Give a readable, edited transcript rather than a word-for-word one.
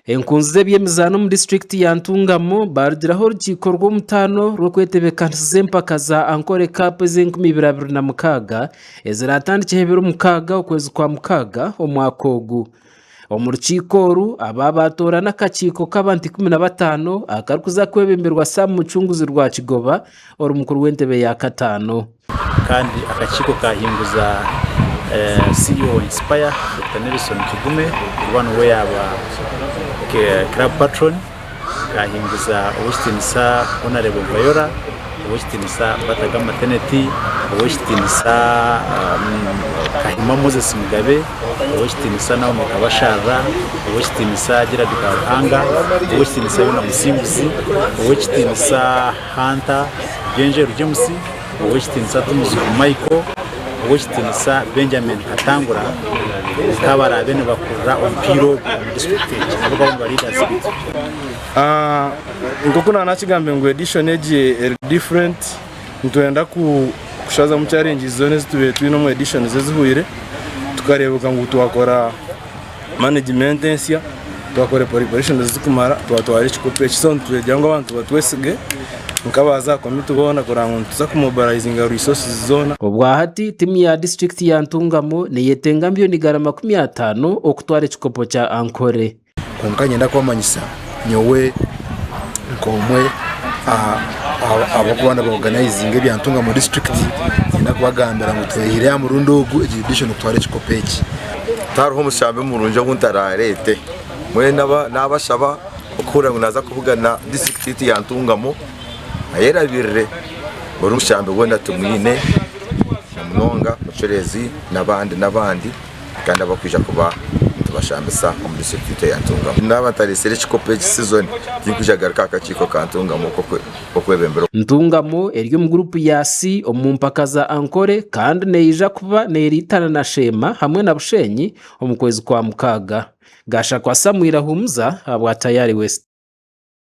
Enkunzi z'eby'emizaano omu disiturikiti ya Ntungamo baarugiraho orukiiko rw'omutaano rw'okwetebeekanisiza empaka za Ankole Cup ez'enkumi ibiri abiri na mukaaga eziraatandikyeho ebiro mukaaga okwezi kwa mukaaga omwaka ogu. Omu rukiiko oru, aba baatoorana akakiiko k'abantu 15 akarikuza kwebemberwa Sam Mucunguzi Rwakigoba ori mukuru w'entebe ya kataano. Kandi akakiiko kahinguza CEO wa Inspire Dokita Nelson Tugume kuba niwe yaaba club patron, kahinguza Ow'ekitiinisa Honarebo Viola, Ow'ekitiinisa Batagama Teneti, Ow'ekitiinisa Kahima Moses Mugabe, Ow'ekitiinisa Naomi Kabasharira, Ow'ekitiinisa Gerald Karuhanga, Ow'ekitiinisa Yona Musinguzi, Ow'ekitiinisa Hunter Byenjeru James, Ow'ekitiinisa Tumuzigu Michael, Ow'ekitiinisa Benjamin Katangura nk'abaraabe nibakurira omupiira ogu omu disiturikiti egi nabo bakaba niba leaders baitu. Nk'oku naanakigambire ngu edition egi eri different, nitwenda kushazamu challenges zoona ezi tubaire twine omu editions ezihweire, tukareebeka ngu twakora management ensya, twakora preparations zirikumara twatwara ekikopo eki. So nitwegyera ngu abantu batwesige nk'aba za committee boona kureba ngu nituza kumobilizinga resources zoona. Obwahati tiimu ya disiturikiti ya Ntungamo neyetenga milioni igana 50 okutwara ekikopo kya Ankole. Kwonka niinyenda kubamanyisa nyowe nk'omwe aha abarikuba nibaoganizinga ebya Ntungamo disiturikiti, niinyenda kubagambira ngu twehaireyo aha murundi ogu egi edition kutwara ekikopo eki. Tihariho mushambi murungi ou ntarareete. Mbwenu nabashaba okuhurira ngu naaza kubugana disiturikiti yaitu ya Ntungamo ayerabirire buri mushambi weena tumwine na munonga Mucureezi n'abandi n'abandi. Kandi abakwija kuba nitubashambisa omu disiturikiti yaitu eya Ntungamo. Naaba ntareetsire ekikopo eki sizoni, tinkwija kugaruka aha kakiiko ka Ntungamo k'okwebembera. Ntungamo eri omu guruupu ya C omu mpaka za Ankole kandi neija kuba neeriitana na Sheema hamwe na Bushenyi omu kwezi kwa mukaaga. Gashakwa Samuel Ahumuza ahabwa Tayari West.